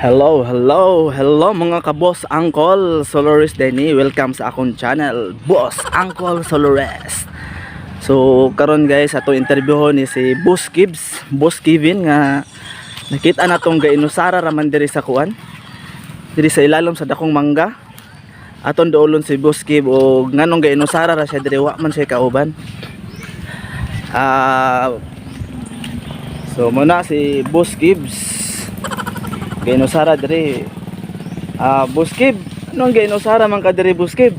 Hello, hello, hello, mga ka-boss Uncle Solores Denny. Welcome sa akong channel, Boss Uncle Solores. So, karon guys, atong interviewhon ni si Boss Gibbs, Boss Kevin nga nakita na tong gainusara raman diri sa kuan. Diri sa ilalom sa dakong mangga. Aton doolon si Boss Kib og nganong gainusara ra siya diri, wa man siya kauban. So muna si Boss Gibbs gainusara diri. Boss Kib, anong gainusara man ka diri, Boss Kib?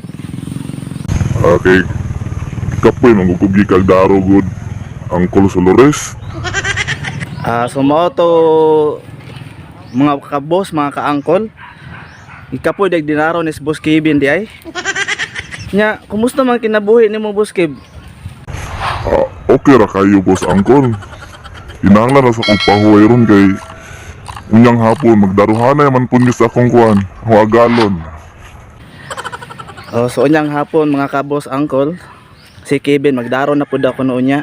Okay. Kapoy mangukugi kag daro gud, Uncle Solores. So mao to, mga ka-boss, mga ka-uncle. Ikapoy dag dinaro ni si Boss Kevin di ay. Nya, kumusta man kinabuhi nimo, Boss Kib? Okay ra kayo, Boss Uncle. Kinahanglan ra sa kong pahuway ron kay unyang hapon magdaruhanay man pud mi sa akong kuan, akong agalon. Oh, so unyang hapon, mga ka-boss uncle, si Kevin magdaro na pud ako noon niya.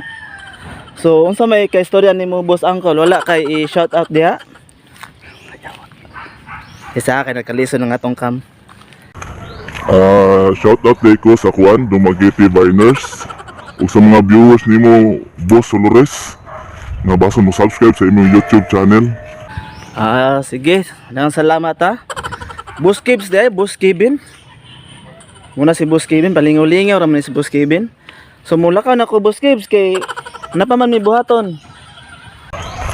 So unsa may kaistorya nimo, Boss Uncle? Wala kay i-shout out diha? Isa kay nagkaliso ng atong cam. Shout out day ko sa kuan, Dumaguete Viners ug sa mga viewers nimo, Boss Solores, nga basta mo subscribe sa imong YouTube channel. Sige. Daghang salamat ha. Boss Kibs di ay, Boss Kevin. Muna si Boss Kevin, palingaw-lingaw ra man ni si Boss Kevin. So mula ka na ko, Boss Kibs, kay napa man mi buhaton.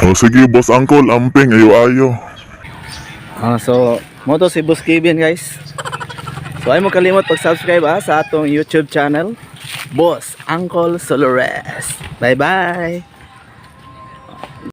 Oh, sige, Boss Uncle, amping ayo ayo. So mo to si Boss Kevin, guys. So ay mo kalimot pag-subscribe sa atong YouTube channel, Boss Uncle Solores. Bye bye.